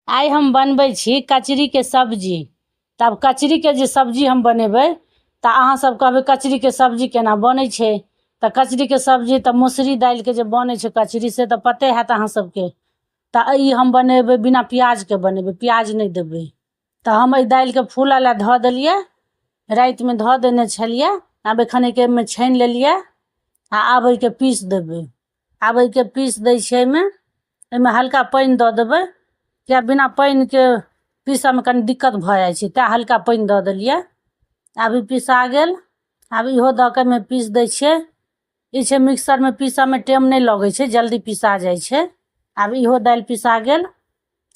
आइ हम बनबै छी कचरीके सब्जी। तऽ आब कचरीके जे सब्जी हम बनेबै तऽ अहाँसभ कहबै कचरीके सब्जी केना बनै छै। तऽ कचरीके सब्जी तऽ मसुरी दालिके जे बनै छै कचरी, से तऽ पते हैत अहाँ सभके। तऽ ई हम बनेबै बिना प्याजके बनेबै, प्याज नहि देबै। तऽ हम एहि दालिके फूलऽ लए धऽ देलियै, रातिमे धऽ देने छलियै। आब एखन एहिके एहिमे छानि लेलियै आ आब एहिके पीस देबै। आब एहिके पीस दै छियै एहिमे। एहिमे हल्का पानि दऽ देबै, किए बिना पानिके पीसऽमे कनि दिक्कत भऽ जाइ छै, तैँ हल्का पानि दऽ देलियै। आब ई पिसा गेल। आब इहो दऽ कऽ एहिमे पीस दै छियै। ई छै मिक्सरमे पीसऽमे टाइम नहि लगै छै, जल्दी पिसा जाइ छै। आब इहो दालि पिसा गेल।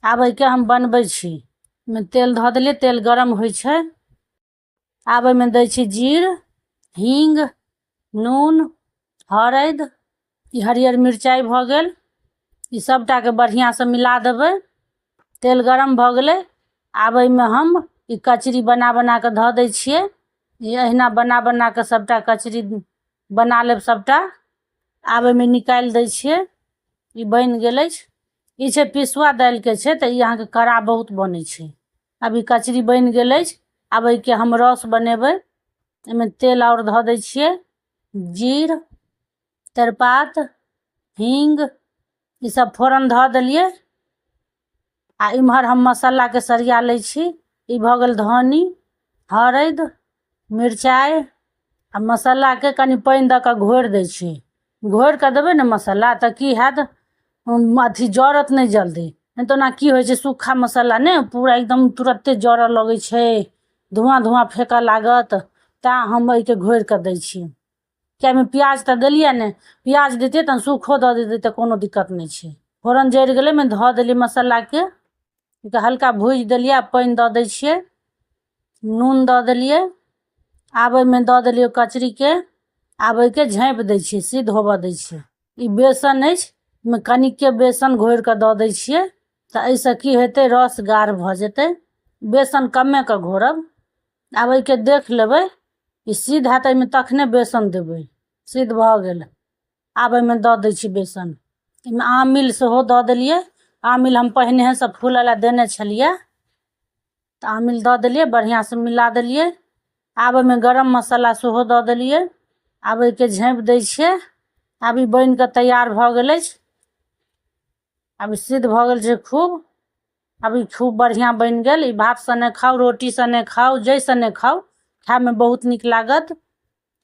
आब एहिके हम बनबै छी। एहिमे तेल धऽ देलियै, तेल गरम होइ छै। आब एहिमे दै छी जीर, हींग, नून, हरैद, ई हरियर मिरचाइ भऽ गेल। ई सभटाके बढ़िआँसँ मिला देबै। तेल गरम भऽ गेलै। आब एहिमे हम ई कचरी बना बना कऽ धऽ दै छियै। ई अहिना बना बना कऽ सभटा कचरी बना लेब सभटा। आब एहिमे निकालि दै छियै। ई बनि गेल अछि। ई छै पिसुआ दालिके छै, तऽ ई अहाँके कड़ा बहुत बनै छै। आब ई कचरी बनि गेल अछि। आब एहिके हम रस बनेबै। एहिमे तेल आओर धऽ दै छियै, जीर, तेजपात, हींग, ई सब फोरन धऽ देलियै। आ इम्हर हम मसालाके सरिया लै छी। ई भऽ गेल धनी, हरैद, मिरचाइ आ मसालाके कनि पानि दऽ कऽ घोरि दै छियै। घोरि कऽ देबै ने मसाला तऽ की हैत, अथी जरत नहि जल्दी। नहि तऽ ओना की होइ छै, सूखा मसाला ने पूरा एकदम तुरत्ते जरऽ लगै छै, धुआँ धुआँ फेकऽ लागत। तैँ हम एहिके घोरि कऽ दै छियै, किए एहिमे प्याज तऽ देलियै ने। प्याज दैतियै तहन सूखो दऽ दैतियै तऽ कोनो दिक्कत नहि छै। फोरन जरि गेलै, ओहिमे धऽ देलियै मसालाके, हल्का भूजि देलियै आ पानि दऽ दै छियै, नून दऽ देलियै। आब एहिमे दऽ देलियै कचरीके। आब एहिके झाँपि दै छियै, सिद्ध होबऽ दै छियै। ई बेसन अछि, एहिमे कनिके बेसन घोरि कऽ दऽ दै छियै, तऽ एहिसँ की हेतै, रस गाढ़ भऽ जेतै। बेसन कमेके घोरब। आब एहिके देख लेबै, ई सिद्ध हैत एहिमे तखने बेसन देबै। सिद्ध भऽ गेल। आब एहिमे दऽ दै छी बेसन। एहिमे आमिल सेहो दऽ देलियै। आमिल हम पहिनेहेसँ फूलऽ लए देने छलियै, तऽ आमिल दऽ देलियै, बढ़िआँसँ मिला देलियै। आब एहिमे गरम मसाला सेहो दऽ देलियै। आब एहिके झाँपि दै छियै। आब ई बनि कऽ तैयार भऽ गेल अछि। आब ई सिद्ध भऽ गेल छै खूब। आब ई खूब बढ़िआँ बनि गेल। ई भात सने खाउ, रोटी सने खाउ, जाहि सने खाउ, खायमे बहुत नीक लागत।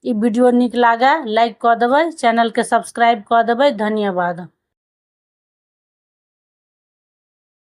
ई वीडियो नीक लागए लाइक कऽ देबै, चैनलके सब्सक्राइब कऽ देबै। धन्यवाद।